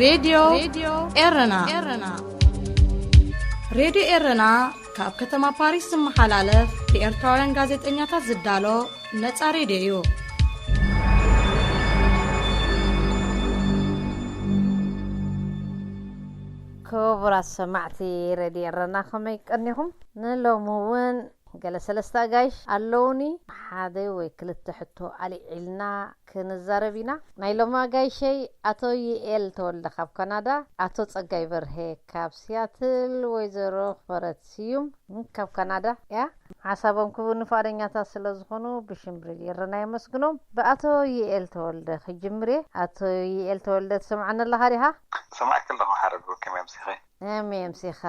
ሬድዮ ኤረና። ሬድዮ ኤረና ካብ ከተማ ፓሪስ ዝመሓላለፍ ብኤርትራውያን ጋዜጠኛታት ዝዳሎ ነጻ ሬድዮ እዩ። ክቡራት ሰማዕቲ ሬድዮ ኤረና፣ ከመይ ቀኒኹም? ንሎሚ እውን ገለ ሰለስተ ኣጋይሽ ኣለውኒ። ሓደ ወይ ክልተ ሕቶ ኣልዒልና ክንዛረብ ኢና። ናይ ሎሚ ኣጋይሸይ ኣቶ ይኤል ተወልደ ካብ ካናዳ፣ ኣቶ ጸጋይ በርሄ ካብ ሲያትል፣ ወይዘሮ ክበረት ስዩም ካብ ካናዳ እያ። ሓሳቦም ክህቡኒ ፍቓደኛታት ስለ ዝኾኑ ብሽም ሬድዮ ኤረና የመስግኖም። ብኣቶ ይኤል ተወልደ ክጅምር እየ። ኣቶ ይኤል ተወልደ ትሰምዓኒ ኣለኻ ዲኻ? ሰማዕኪ ኣለኹ ሓረጉ፣ ከመይ ኣምሲኺ? ከመይ ኣምሲኻ?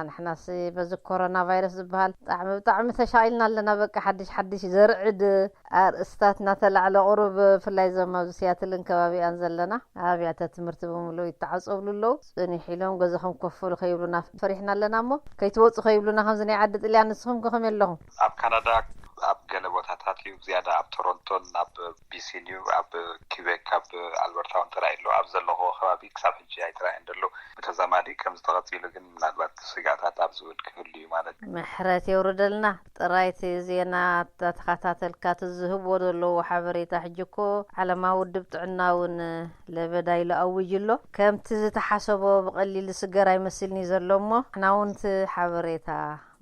ንሕናስ በዚ ኮሮና ቫይረስ ዝበሃል ብጣዕሚ ብጣዕሚ ተሻቒልና ኣለና። በቃ ሓድሽ ሓድሽ ዘርዕድ ኣርእስታት እናተላዕለ ቁሩብ፣ ብፍላይ እዞም ኣብዚ ሲያትልን ከባቢኣን ዘለና ኣብያተ ትምህርቲ ብምሉእ ይተዓፀብሉ ኣለዉ። ጽንሕ ኢሎም ገዛኹም ኮፍ በሉ ከይብሉና ፈሪሕና ኣለና። እሞ ከይትወፁ ከይብሉና ከምዚ ናይ ዓዲ ጥልያን። ንስኹም ከ ከመይ ኣለኹም? ኣብ ካናዳ ኣብ ገለ ቦታታት እዩ፣ ዝያዳ ኣብ ቶሮንቶን ኣብ ቢሲን እዩ፣ ኣብ ኪቤክ ኣብ ኣልበርታ እውን ተራእዩ ኣሎ። ኣብ ዘለኹዎ ከባቢ ክሳብ ሕጂ ኣይተራእየን ዘሎ። ብተዛማዲ ከምዚ ተቐጺሉ ግን ምናልባት ስግኣታት ኣብ ዝብል ክህሉ እዩ ማለት እዩ። ምሕረት የውርደልና። ጥራይ እቲ ዜና እናተኸታተልካ እቲ ዝህብዎ ዘለዉ ሓበሬታ፣ ሕጂ እኮ ዓለማዊ ውድብ ጥዕና እውን ለበዳ ኢሉ ኣዊጁ ኣሎ። ከምቲ ዝተሓሰቦ ብቐሊል ዝስገር ኣይመስልን እዩ ዘሎ። እሞ ንሕና እውን እቲ ሓበሬታ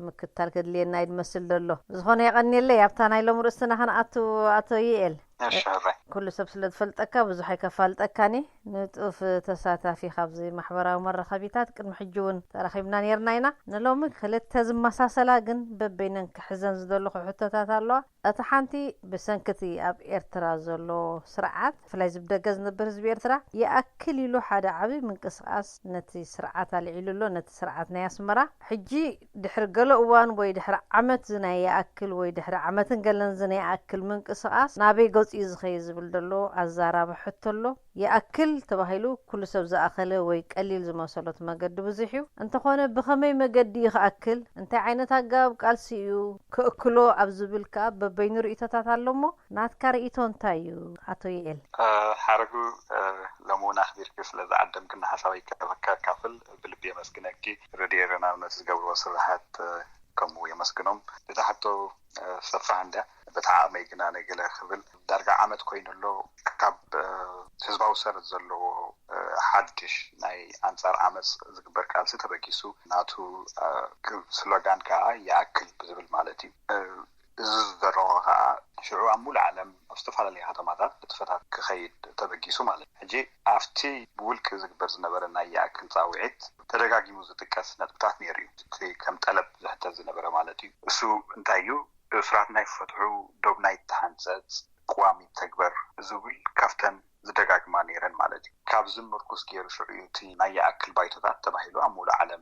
ምክታል ከድልየና እዩ ዝመስል ዘሎ። ዝኾነ የቐንየለይ። ኣብታ ናይ ሎሚ ርእስትና ክንኣቱ፣ ኣቶ ይኤል፣ እሺ፣ ሕራይ። ኩሉ ሰብ ስለ ዝፈልጠካ ብዙሕ ኣይከፋልጠካን እየ። ንጡፍ ተሳታፊ ካብዚ ማሕበራዊ መራኸቢታት፣ ቅድሚ ሕጂ እውን ተራኺብና ነይርና ኢና። ንሎሚ ክልተ ዝመሳሰላ ግን በበይነን ክሕዘን ዝደለኹ ሕቶታት ኣለዋ። እታ ሓንቲ፣ ብሰንኪ እቲ ኣብ ኤርትራ ዘሎ ስርዓት፣ ብፍላይ እዚ ብደገ ዝነብር ህዝቢ ኤርትራ፣ ይኣክል ኢሉ ሓደ ዓቢ ምንቅስቓስ ነቲ ስርዓት ኣልዒሉ ኣሎ፣ ነቲ ስርዓት ናይ ኣስመራ። ሕጂ ድሕሪ ገለ እዋን ወይ ድሕሪ ዓመት እዚ ናይ ይኣክል ወይ ድሕሪ ዓመትን ገለን እዚ ናይ ይኣክል ምንቅስቓስ ናበይ ገጹ እዩ ዝኸይድ ዝብል ዘሎ ኣዛራቢ ሕቶ ኣሎ። ይኣክል ተባሂሉ ኩሉ ሰብ ዝኣኸለ ወይ ቀሊል ዝመሰሎ እቲ መገዲ ብዙሕ እዩ። እንተኾነ ብኸመይ መገዲ እዩ ክኣክል? እንታይ ዓይነት ኣገባብ ቃልሲ እዩ ክእክሎ ኣብ ዝብል ከኣ በበይኑ ርእይቶታት ኣሎ። እሞ ናትካ ርእይቶ እንታይ እዩ ኣቶ ይኤል? እ፣ ሓረጉ፣ እ፣ ሎሚ እውን ኣኽቢርኪ ስለ ዝዓደምክኒ ሓሳበይ ከካፍል ብልቢ የመስግነኪ። ሬድዮ ኤረና ነቲ ዝገብርዎ ስራሓት፣ እ፣ ከምኡ የመስግኖም። እታ ሕቶ፣ እ፣ ሰፋሕ እንድያ። በቲ ዓቕመይ ግን ኣነ ገለ ክብል፣ ዳርጋ ዓመት ኮይኑ ኣሎ ካብ፣ እ፣ ህዝባዊ ሰረት ዘለዎ፣ እ፣ ሓድሽ ናይ ኣንጻር ዓመጽ ዝግበር ቃልሲ ተበጊሱ፣ ናቱ፣ እ፣ ክ-፣ ስሎጋን ከኣ ይኣክል ብዝብል ማለት እዩ። እ፣ እዚ ዝደረኾ ከኣ ሽዑ ኣብ ሙሉእ ዓለም ኣብ ዝተፈላለዩ ከተማታት ንጥፈታት ክኸይድ ተበጊሱ ማለት እዩ። ሕጂ ኣብቲ ብውልቂ ዝግበር ዝነበረ ናይ ይኣክል ጻውዒት ተደጋጊሙ ዝጥቀስ ነጥብታት ነይሩ እዩ። እቲ ከም ጠለብ ዝሕተት ዝነበረ ማለት እዩ። እሱ እንታይ እዩ? እሱራት ናይ ፍትሑ፣ ዶብ ናይ ተሓንጸጽ፣ ቅዋም ይተግበር ዝብል ካብተን ዝደጋግማ ነይረን ማለት እዩ። ካብዚ ምርኩስ ገይሩ ሽዑ እዩ እቲ ናይ ይኣክል ባይቶታት ተባሂሉ ኣብ ሙሉእ ዓለም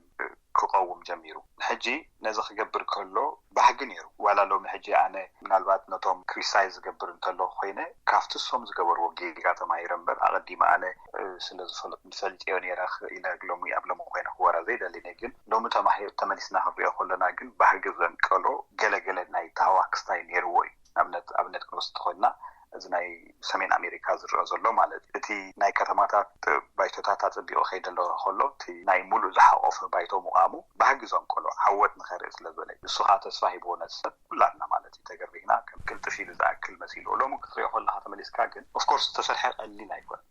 ክቐውም ጀሚሩ። ሕጂ ነዚ ክገብር ከሎ ባህጊ ነይሩ። ዋላ ሎሚ ሕጂ ኣነ ምናልባት ነቶም ክሪቲሳይዝ ዝገብር እንተለኹ ኮይነ፣ ካብቲ እሶም ዝገበርዎ ጌጋ ተማሂረ እምበር፣ ኣቐዲመ ኣነ፣ እ፣ ስለ ዝፈለጥ-፣ ዝፈልጥዮ ነይረ ክ-፣ ኢለ ሎሚ፣ ኣብ ሎሚ ኮይነ ክወራ ዘይደሊ ነይ። ግን ሎሚ ተማሂር-፣ ተመሊስና ክንሪኦ ከለና ግን ባህጊ ዘንቀሎ ገለ ገለ ናይ ታህዋክ ስታይል ነይርዎ እዩ። ኣብነት፣ ኣብነት ክንወስድ ተኾይንና፣ እዚ ናይ ሰሜን ኣሜሪካ ዝረአ ዘሎ ማለት እዩ። እቲ ናይ ከተማታት ባይቶታት ኣጸቢቑ ከይደለወ ከሎ፣ እቲ ናይ ሙሉእ ዝሓቆፈ ባይቶ ምቋሙ ባህጊ ዘንቀሎ፣ ዓወት ንኸርኢ ስለ ዝበለ እዩ። እሱ ኸኣ ተስፋ ሂብዎ ነቲ ሰብ፣ ኩላትና ማለት እዩ፣ ተገሪህና፣ ከም ቅልጥፍ ኢሉ ዝኣክል መሲልዎ። ሎሚ ክትሪኦ ከለኻ ተመሊስካ ግን፣ ኦፍኮርስ፣ ዝተሰርሐ ቀሊል ኣይኮነን።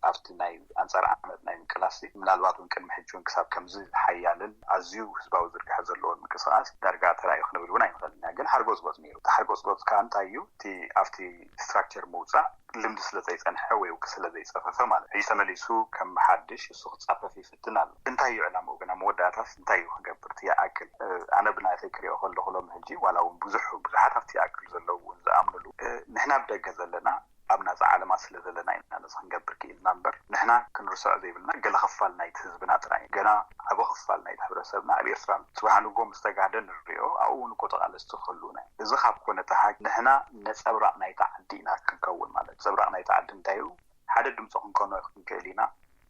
ኣብቲ ናይ ኣንጻር ዓመጽ ናይ ምንቅላስ፣ ምናልባት እውን ቅድሚ ሕጂ እውን ክሳብ ከምዚ ሓያልን ኣዝዩ ህዝባዊ ዝርግሐ ዘለዎን ምንቅስቓስ ዳርጋ ተራእዩ ክንብል እውን ኣይንኽእልን ኢና። ግን ሓርጎጽጎጽ ነይሩ። እቲ ሓርጎጽጎጽ ከኣ እንታይ እዩ? እቲ ኣብቲ ስትራክቸር ምውጻእ ልምዲ ስለ ዘይጸንሐ ወይ እውን ስለ ዘይጸፈፈ ማለት እዩ። ሕጂ ተመሊሱ ከም ሓድሽ እሱ ክጻፈፍ ይፍትን ኣሎ። እንታይ እዩ ዕላምኡ ግን? ኣብ መወዳእታስ እንታይ እዩ ክገብር? እቲ ይኣክል፣ እ፣ ኣነ ብናተይ ክሪኦ ከለኹ ሎሚ ሕጂ ዋላ እውን ብዙሕ፣ ብዙሓት ኣብቲ ይኣክል ዘለዉ እውን ዝኣምኑሉ፣ እ፣ ንሕና ብደገ ዘለና ኣብ ናጻ ዓለማት ስለ ዘለና ኢና ነዚ ክንገብር ክኢልና እምበር፣ ንሕና ክንርስዖ ዘይብልና ገለ ክፋል ናይቲ ህዝብና ጥራይ እዩ። ገና ዓቢ ክፋል ናይቲ ሕብረተሰብና ኣብ ኤርትራ ኣሎ። ጽባሕ ንግሆ ምስ ተጋህደ ንርእዮ፣ ኣብኡ እውን እኮ ተቓለስቲ ክህልዉና እዮም። እዚ ካብ ኮነ እቲ ሓቂ ንሕና ነጸብራቕ ናይታ ዓዲ ኢና ክንከውን ማለት እዩ። ነጸብራቕ ናይታ ዓዲ እንታይ እዩ? ሓደ ድምጺ ክንኮኖ ክንክእል ኢና።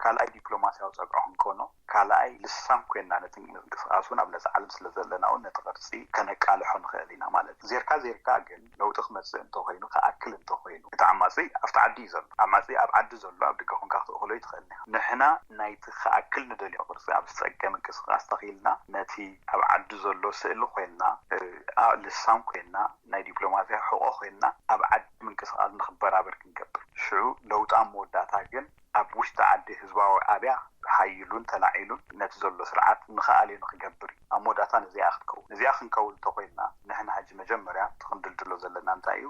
ካልኣይ ዲፕሎማሲያዊ ጸግዖ ክንኮኖ፣ ካልኣይ ልሳን ኮይና ነቲ ምንቅስቃስ እውን ኣብ ነጻ ዓለም ስለ ዘለና እውን ነቲ ቅርጺ ከነቃልሖ ንኽእል ኢና ማለት እዩ። ዜርካ ዜርካ ግን ለውጢ ክመጽእ እንተኾይኑ፣ ክኣክል እንተኾይኑ፣ እቲ ዓማጺ ኣብቲ ዓዲ እዩ ዘሎ። ዓማጺ ኣብ ዓዲ ዘሎ ኣብ ደገ ኮንካ ክትእኽሎ ኣይትኽእልን ኢኻ። ንሕና ናይቲ ክኣክል ንደልዮ ቅርጺ ኣብ ዝጸገ ምንቅስቃስ ተኺልና፣ ነቲ ኣብ ዓዲ ዘሎ ስእሊ ኮይንና፣ እ፣ ኣ-፣ ልሳን ኮይንና፣ ናይ ዲፕሎማሲያ ሕቖ ኮይንና ኣብ ዓዲ ምንቅስቃስ ንኽበራበር ክንገብር። ሽዑ ለውጢ ኣብ መወዳእታ ግን ኣብ ውሽጢ ዓዲ ህዝባዊ ኣብያ ሓይሉን ተላዒሉን ነቲ ዘሎ ስርዓት ንኽኣልዮ ንኽገብር እዩ። ኣብ መወዳእታ ነዚኣ ክንከውን፣ ነዚኣ ክንከውን እንተኮይንና ንሕና ሕጂ መጀመርያ እቲ ክንድልድሎ ዘለና እንታይ እዩ?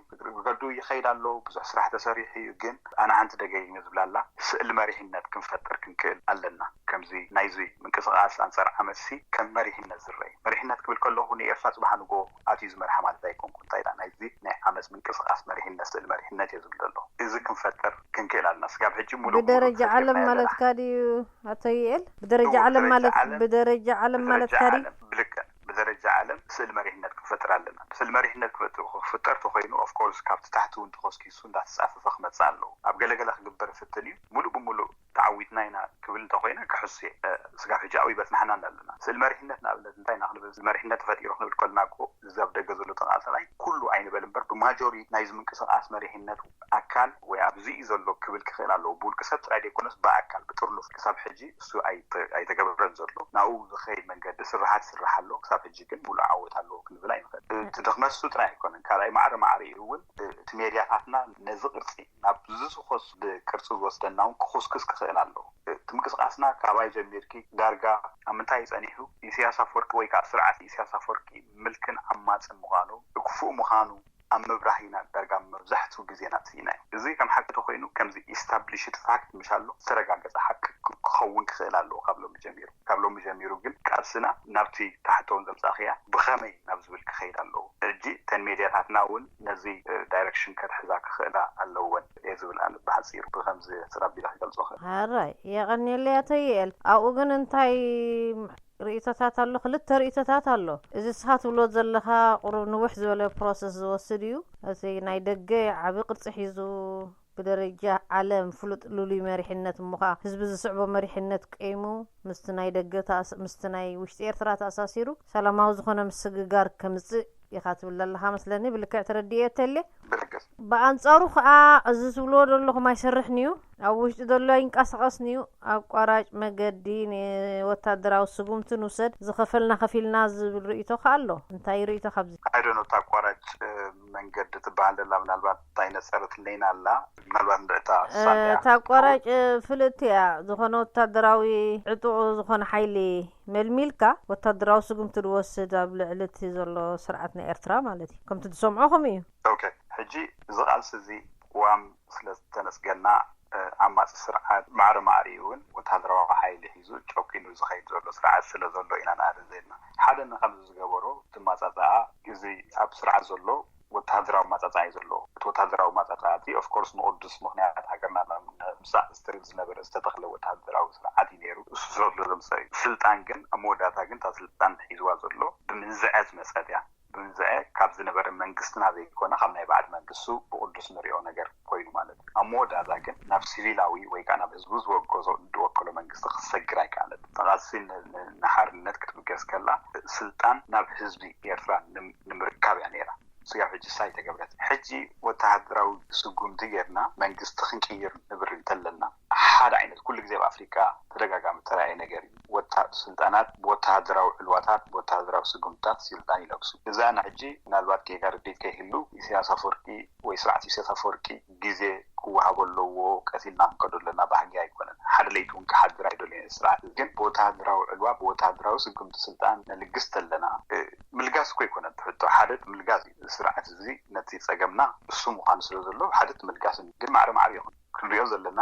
ገዱ ይኸይድ ኣሎ፣ ብዙሕ ስራሕ ተሰሪሑ እዩ። ግን ኣነ ሓንቲ ደገይመ ዝብላላ ስእሊ መሪሕነት ክንፈጥር ክንክእል ኣለና። ከምዚ ናይዚ ምንቅስቃስ ኣንጻር ዓመጽሲ ከም መሪሕነት ዝረይ። መሪሕነት ክብል ከለኹ ንኤርትራ ጽባሕ ንጎ ኣትዩ ዝመርሓ ማለት ኣይኮንኩ። እንታይ ደኣ ናይዚ ናይ ዓመጽ ምንቅስቃስ መሪሕነት ስእሊ መሪሕነት እየ ዝብል ዘለኹ። እዚ ክንፈጥር ክንክእል ኣለና። ስጋብ ሕጂ ሙሉእ ብደረጃ ሙሉእ ዓለም ፈጢርና ኣለና። ማለትካ ድዩ ኣቶ ዩኤል? ብደረጃ እዎ፣ ዓለም ብደረጃ ማለት ዓለም፣ ብደረጃ ዓለም ብደረጃ ማለትካ ድዩ? ዓለም፣ ብልክዕ ብደረጃ ዓለም ስእሊ መሪሕነት ክንፈጥር ኣለና። ስእሊ መሪሕነት ክፈጥር፣ ክፍጠር ተኾይኑ፣ ኦፍኮርስ፣ ካብቲ ታሕቲ እውን ተኾስኪሱ እንዳተጻፈፈ ክመጽእ ኣለዎ። ኣብ ገለገለ ክግበር ይፍትን እዩ። ሙሉእ ብሙሉእ ተዓዊትና ኢና ክብል እንተኾይነ ክሕሱ እየ። እ፣ ስጋብ ሕጂ ኣብይ በጽናሕና እንዳለና። ስእሊ መሪሕነት ንኣብነት እንታይ ኢና ክንብል፣ ስእሊ መሪሕነት ተፈጢሩ ክንብል ከለና እኮ እዚ ኣብ ደገ ዘሎ ተቓላሳይ ኩሉ ኣይንበል እምበር፣ ብማጆሪቲ ናይዚ ምንቅስቃስ መሪሕነት ኣካል ወይ ኣብዚ እዩ ዘሎ ክብል ክኽእል ኣለዎ። ብውልቂ ሰብ ጥራይ ዘይኮነስ ብኣካል ብጥርኑፍ ክሳብ ሕጂ እሱ ኣይተ-፣ ኣይተገብረን ዘሎ። ናብኡ ዝኸይድ መንገዲ ስራሓት ይስራሕ ኣሎ። ክሳብ ሕጂ ግን ሙሉእ ዓወት ኣለዎ ክንብል ኣይንኽእል። እቲ ድኽመት እሱ ጥራይ ኣይኮነን። ካልኣይ ማዕረ ማዕሪኡ እውን እቲ ሜድያታትና ነዚ ቅርጺ ናብ ዝስኾስ ቅርጺ ዝወስደና እውን ክኹስክስ ክኽእል ኣለዎ። እቲ ምንቅስቃስና ካባይ ጀሚርኪ ዳርጋ ኣብ ምንታይ እዩ ጸኒሑ? ኢሳያስ ኣፈወርቂ ወይ ከዓ ስርዓት ኢሳያስ ኣፈወርቂ ምልክን ዓማጽን ምዃኑ፣ ክፉእ ምዃኑ ኣብ ምብራህ ኢና ዳርጋ መብዛሕትኡ ግዜና ስኢናዮ። እዚ ከም ሓቂ ተኾይኑ ከምዚ ኢስታብሊሽድ ፋክት ምሽ ኣሎ፣ ዝተረጋገጸ ሓቂ ክ-፣ ክኸውን ክኽእል ኣለዎ ካብ ሎሚ ጀሚሩ። ካብ ሎሚ ጀሚሩ ግን ቃልስና ናብቲ ታሕተውን ዘምጻእኽያ ብኸመይ ናብ ዝብል ክኸይድ ኣለዎ። ሕጂ እተን ሜድያታትና እውን ነዚ፣ እ፣ ዳይረክሽን ከትሕዛ ክኽእላ ኣለወን እየ ዝብል ኣነ ብሓጺሩ ብኸምዚ ሕጽር ኣቢለ ክገልጾ እኽእል። ሕራይ፣ የቐንየለይ ኣቶ ዩኤል። ኣብኡ ግን እንታይ ርእይቶታት ኣሎ? ክልተ ርእይቶታት ኣሎ። እዚ ንስኻ ትብሎ ዘለኻ ቁሩብ ንውሕ ዝበለ ፕሮሰስ ዝወስድ እዩ። እቲ ናይ ደገ ዓቢ ቅርጺ ሒዙ ብደረጃ ዓለም ፍሉጥ ልሉይ መሪሕነት እሞ ኸኣ ህዝቢ ዝስዕቦ መሪሕነት ቀይሙ ምስቲ ናይ ደገ ተኣስ-፣ ምስቲ ናይ ውሽጢ ኤርትራ ተኣሳሲሩ ሰላማዊ ዝኾነ ምስግጋር ከምጽእ ኢኻ ትብል ዘለኻ መስለኒ። ብልክዕ ተረዲኤ ተልየ? ብርግጽ። ብኣንጻሩ ኸኣ እዚ ዝብልዎ ዘለኹም ኣይሰርሕን እዩ፣ ኣብ ውሽጢ ዘሎ ኣይንቀሳቐስን እዩ፣ ኣቋራጭ መገዲ ንወታደራዊ ስጉምቲ ንውሰድ፣ ዝኸፈልና ከፊልና ዝብል ርእይቶ ኸኣ ኣሎ። እንታይ ርእይቶ ካብዚ? ኣይደኖ፣ እታ ኣቋራጭ፣ እ፣ መንገዲ ትበሃል ዘላ ምናልባት ኣይነጸረትለይን ኣላ። ምናልባት እንድዕታ እ፣ ሳልያ እታ ኣቋራጭ፣ እ፣ ፍልጥቲ እያ። ዝኾነ ወታደራዊ ዕጡቕ ዝኾነ ሓይሊ መልሚልካ ወታደራዊ ስጉምቲ ዝወስድ ኣብ ልዕሊ እቲ ዘሎ ስርዓት ናይ ኤርትራ ማለት እዩ። ከምቲ ዝሰምዖ ከምኡ እዩ። ኦኬ፣ ሕጂ እዚ ቃልሲ እዚ ቅዋም ስለ ዝተነጽገና፣ እ፣ ዓማጺ ስርዓት ማዕረ ማዕሪኡ እውን ወታደራዊ ሓይሊ ሒዙ ጨኪኑ ዝኸይድ ዘሎ ስርዓት ስለ ዘሎ ኢና ንኣደ ዘለና። ሓደ ንኸምዚ ዝገበሮ እቲ ማጻጻኣ እዚ ኣብ ስርዓት ዘሎ ወተሃደራዊ ማጻጻ እዩ ዘለዎ። እቲ ወተሃደራዊ ማጻጻ እቲ ኦፍኮርስ ንቕዱስ ምኽንያት ሃገርና ንምምሳእ ዝተብል ዝነበረ ዝተተኽለ ወተሃደራዊ ስርዓት እዩ ነይሩ። እሱ ስለ ዘምፀ እዩ። ስልጣን ግን ኣብ መወዳእታ ግን እታ ስልጣን ሒዝዋ ዘሎ ብምንዝዐ ዝመፀት እያ። ብምንዝዐ ካብ ዝነበረ መንግስትና ዘይኮነ ካብ ናይ ባዕዲ መንግስቱ ብቕዱስ ንሪኦ ነገር ኮይኑ ማለት እዩ። ኣብ መወዳእታ ግን ናብ ሲቪላዊ ወይ ከዓ ናብ ህዝቡ ዝወገዞ ዝወከሎ መንግስቲ ክትሰግር ኣይከኣለት። ተቓልሲ ን-፣ ን-፣ ንሓርነት ክትብገስ ከላ ስልጣን ናብ ህዝቢ ኤርትራ ንም-፣ ንምርካብ እያ ነይራ። ስጋብ ሕጂ እሳ ኣይተገብረት። ሕጂ ወተሃደራዊ ስጉምቲ ጌርና መንግስቲ ክንቅይር ንብር እንተለና ሓደ ዓይነት ኩሉ ግዜ ኣብ ኣፍሪካ ተደጋጋሚ ተራእየ ነገር እዩ። ወታ-፣ ስልጣናት ብወተሃደራዊ ዕልዋታት ብወተሃደራዊ ስጉምትታት ስልጣን ይለብሱ። እዛ ንሕጂ ምናልባት ጌጋ ርድኢት ከይህሉ ኢሳያስ ኣፈወርቂ ወይ ስርዓት ኢሳያስ ኣፈወርቂ ግዜ ክወሃቦ ኣለዎ፣ ቀስ ኢልና ክንከዶ ኣለና ባህጊ ኣይኮነን። ሓደ ለይቲ እውን ክሓድር ኣይደልዮን ስርዓት። ግን ብወተሃደራዊ ዕልዋ ብወተሃደራዊ ስጉምቲ ስልጣን ነልግስ ተለና፣ እ፣ ምልጋስ እኮ ኣይኮነን ትሕቶ፣ ሓደ ምልጋስ እዩ። ስርዓት እዚ ነቲ ጸገምና እሱ ምዃኑ ስለ ዘሎ ሓደ እቲ ምልጋስ እዩ። ግን ማዕረ ማዕረ ይኹን ክንሪኦ ዘለና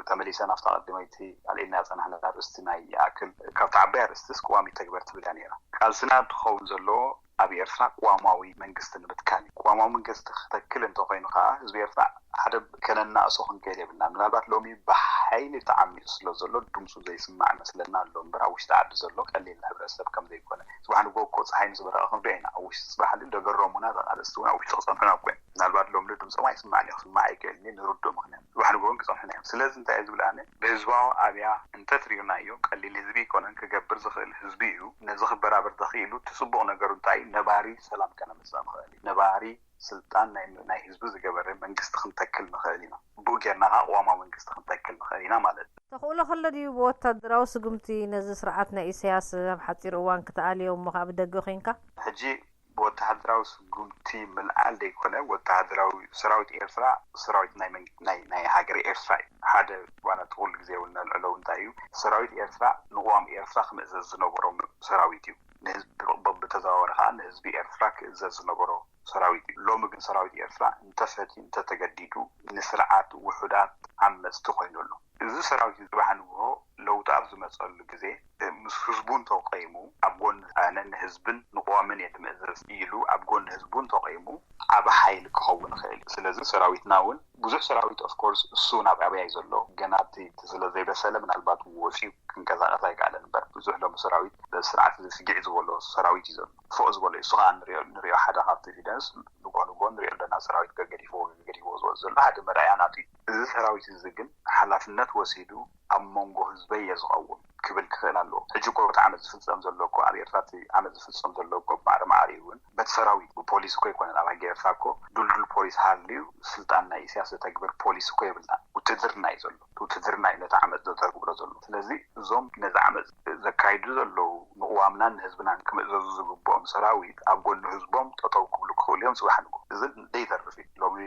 ተመሊሰ ናብታ ቀዳመይቲ ኣልዒልና ዝጸናሕና ኣርእስቲ ናይ ይኣክል፣ ካብታ ዓባይ ኣርእስቲስ ቅዋም ይተግበር ትብል እያ ነይራ። ቃልስና ክኸውን ዘለዎ ኣብ ኤርትራ ቅዋማዊ መንግስቲ ንምትካል እዩ። ቅዋማዊ መንግስቲ ክተክል እንተኾይኑ ከኣ ህዝቢ ኤርትራ ሓደ ከነናእሶ ክንክእል የብልና። ምናልባት ሎሚ ብሓይሊ ተዓሚፁ ስለ ዘሎ ድምፁ ዘይስማዕ መስለና ኣሎ እምበር ኣብ ውሽጢ ዓዲ ዘሎ ቀሊል ሕብረተሰብ ከም ዘይኮነ፣ ጽባሕ ንግሆ እኮ ፀሓይ ምስ በረቐ ክንሪኦ ኢና። ኣብ ውሽጢ ጽባሕ ደገረሙና ተቓለስቲ እውን ኣብ ውሽጢ ክፀንሑና እኮ እዮም። ምናልባት ሎም ድምፆም ኣይስማዕን እዮም፣ ክስማዕ ኣይክእልን እዩ፣ ንርድኦ ምክንያት ጽባሕ ንግሆ ክፀንሑና እዮም። ስለዚ እንታይ እዩ ዝብል ኣነ ብህዝባዊ ኣብያ እንተትሪኡናዮ ቀሊል ህዝቢ ኣይኮነን፣ ክገብር ዝኽእል ህዝቢ እዩ። ነዚ ክበራበር ተኽኢሉ እቲ ፅቡቕ ነገሩ እንታይ እዩ? ነባሪ ሰላም ከነምፅእ ንኽእል እዩ። ነባሪ ስልጣን ናይ ናይ ህዝቢ ዝገበረ መንግስቲ ክንተክል ንኽእል ኢና። ብኡ ጌርና ከዓ ቅዋማዊ መንግስቲ ክንተክል ንኽእል ኢና ማለት እዩ። ተኽእሎ ከሎ ድዩ ብወታደራዊ ስጉምቲ ነዚ ስርዓት ናይ ኢሳያስ ኣብ ሓጺር እዋን ክትኣልዮ እሞ ከዓ ብደገ ኮይንካ? ሕጂ ብወታደራዊ ስጉምቲ ምልዓል ዘይኮነ ወታደራዊ ሰራዊት ኤርትራ ሰራዊት ናይ መንግ- ናይ ናይ ሃገር ኤርትራ እዩ። ሓደ ዋላ እቲ ኩሉ ግዜ እውን ነልዕሎ እንታይ እዩ ሰራዊት ኤርትራ ንቅዋም ኤርትራ ክምእዘዝ ዝነበሮም ሰራዊት እዩ። ንህዝቢ ብተዘዋወረ ከዓ ንህዝቢ ኤርትራ ክእዘዝ ዝነበሮ ሰራዊት እዩ። ሎሚ ግን ሰራዊት ኤርትራ እንተፈትዩ እንተተገዲዱ ንስርዓት ውሑዳት ዓመፅቲ ኮይኑ ኣሎ። እዚ ሰራዊት እዚ ጽባሕ ንግሆ ለውጢ ኣብ ዝመፀሉ ግዜ ምስ ህዝቡ እንተቆይሙ ኣብ ጎኒ ኣነ ንህዝብን ንቆምን እየ ዝምእዘዝ ኢሉ ኣብ ጎኒ ህዝቡ እንተቆይሙ ዓቢ ሓይሊ ክኸውን ይኽእል እዩ። ስለዚ ሰራዊትና እውን ብዙሕ ሰራዊት ኦፍኮርስ እሱ እውን ኣብ ኣብያ እዩ ዘሎ። ገና እቲ እቲ ስለ ዘይበሰለ ምናልባት ወፂኡ ክንቀሳቀስ ኣይከኣለን እምበር ብዙሕ ሎም ሰራዊት በዚ ስርዓት እዚ ስግዕ ዝበሎ ሰራዊት እዩ ዘሎ። ፎእ ዝበሎ እዩ። እሱ ከዓ ንሪኦ ንሪኦ ሓደ ካብቲ ኤቪደንስ ንጎ ንጎ ንሪኦ ኣለና። ሰራዊት ገገዲፍዎ ገገዲፍዎ ዝበሎ ዘሎ ሓደ መርኣያ ናቱ እዩ። እዚ ሰራዊት እዚ ግን ሓላፍነት ወሲዱ ኣብ መንጎ ህዝበይ እየ ዝቐውም ክብል ክኽእል ኣለዎ። ሕጂ እኮ እቲ ዓመፅ ዝፍፀም ዘሎ እኮ ኣብ ኤርትራ እቲ ዓመፅ ዝፍፀም ዘሎ እኮ ብማዕረ ማዕረ እውን በቲ ሰራዊት ብፖሊስ እኮ ኣይኮነን። ኣብ ሃገር ኤርትራ እኮ ዱልዱል ፖሊስ ሃልዩ ስልጣን ናይ ኢሳያስ ዘተግብር ፖሊስ እኮ የብልና። ውትድርና እዩ ዘሎ። ውትድርና እዩ ነቲ ዓመፅ ዘተግብሮ ዘሎ። ስለዚ እዞም ነዚ ዓመፅ ዘካይዱ ዘለዉ ንቅዋምናን ንህዝብናን ክምእዘዙ ዝግብኦም ሰራዊት ኣብ ጎኒ ህዝቦም ጠጠው ክብሉ ክኽእሉ እዮም። ፅባሕ ንግሆ እዚ ደይተርፍ እዩ። ሎሚ